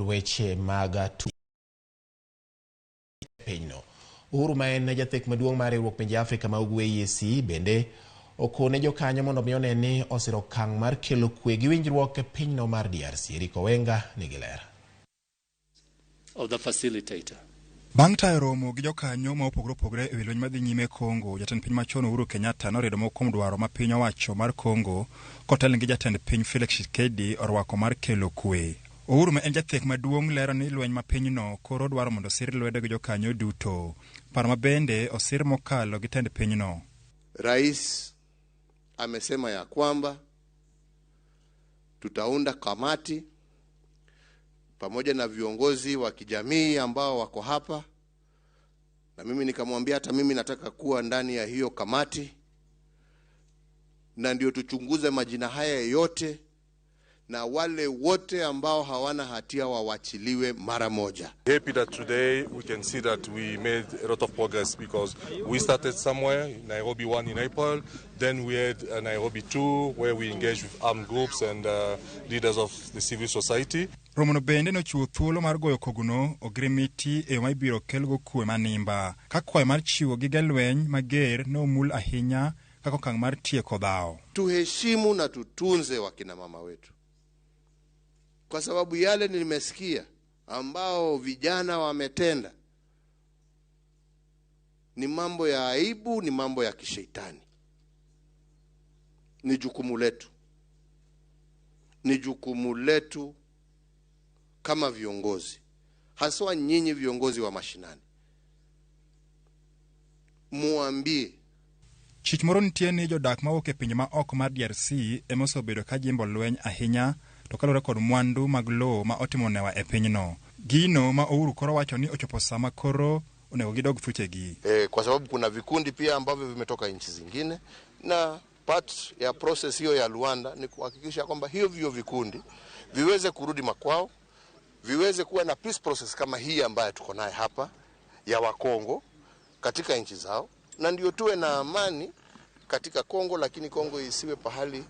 weche mag pinyno. Uhuru ma en jathek maduong' mar riwruok pinje Afrika ma Ugwe EAC bende okone jokanyo mondo mi one ni osiro okang' mar kelo kwe gi winjruok e pinyno mar DRC. Eric Owenga nigi ler. Of the facilitator. Bang' tayo romo gi jokanyo ma opogore opogore e wi lweny madhi nyime Congo, jatend piny machon Uhuru Kenyatta noriedo moko kuom dwaro ma piny owacho mar Congo kotelne gi jatend piny Felix Tshisekedi orwako mar kelo kwe. Uhuru ma en jathek maduong' lero ni lweny ma pinyno koro dwaro mondo osir lwedo gi jokanyo duto. Paro ma bende osir mokalo gi tend pinyno. Rais amesema ya kwamba tutaunda kamati pamoja na viongozi wa kijamii ambao wako hapa, na mimi nikamwambia hata mimi nataka kuwa ndani ya hiyo kamati, na ndio tuchunguze majina haya yote na wale wote ambao hawana hatia wawachiliwe mara moja. Happy that today we can see that we made a lot of progress because we started somewhere, Nairobi 1 in April, then we had Nairobi 2 where we engaged with armed groups and leaders of the civil society. Romono bende nochiwo thuolo mar goyo kogno ogirimiti e yo ma ibiro kelgo kwe manimba. Ka kwayo mar chiwo gige lweny mager ne omul ahinya kaka okang' mar tieko dhawo. Tuheshimu na tutunze wakina mama wetu, kwa sababu yale nimesikia ambao vijana wametenda ni mambo ya aibu, ni mambo ya kisheitani. Ni jukumu letu, ni jukumu letu kama viongozi, haswa nyinyi viongozi wa mashinani, muambie. Chich moro nitie ni jodak mawuok e pinje ma oko mar DRC ema osebedo ka jimbo lweny ahinya to kaluwore kod mwandu mag lowo ma otimo newa e pinyno. Gino ma Uhuru koro wacho ni ochopo sama koro onego gidog thuchegi. Kwa sababu kuna vikundi pia ambavyo vimetoka nchi zingine, na part ya process hiyo ya Luanda ni kuhakikisha kwamba hiyo vio vikundi viweze kurudi makwao, viweze kuwa na peace process kama hii ambayo tuko naye hapa ya Wakongo katika nchi zao, na ndio tuwe na amani katika Kongo, lakini Kongo isiwe pahali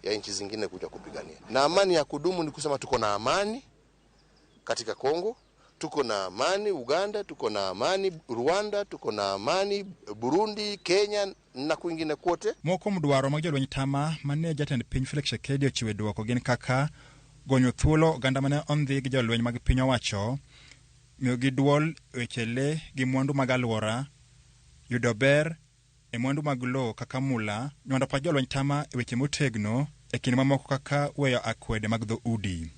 ya nchi zingine kuja kupigania. Na amani ya kudumu ni kusema tuko na amani katika Kongo, tuko na amani Uganda, tuko na amani Rwanda, tuko na amani Burundi, Kenya na kwingine kote. Moko kuom dwaro mag jolweny tama mane jatend piny Felix Tshisekedi ochiwe duoko gin kaka gonyo thuolo oganda mane ondhi gi jolweny mag piny owacho, miyogi duol weche lee gi mwandu mag alwora, yudo ber e mwandu mag lowo kaka mula, nywando pach jolweny tama e weche motegno e kinde mamoko kaka weyo akwede mag dhoudi.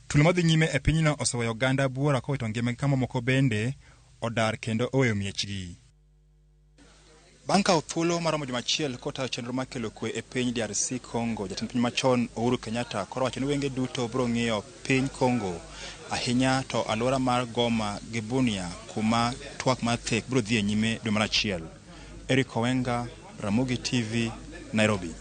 Tulo madhi nyime e pinyno oseweyo oganda buora kowito ngimagi ka mamoko bende odar kendo oweyo miechgi. Bang' kawo thuolo maromo juma achiel kotayo chenro mar kelo kwe e piny DRC Congo, jatend piny machon Uhuru Kenyatta koro wacho ni wenge duto biro ng'iyo piny Congo ahinya to alwora mar Goma gi Bunia kuma twak mar thek biro dhi e nyime dwe mar achiel. Eric Owenga, Ramogi TV, Nairobi.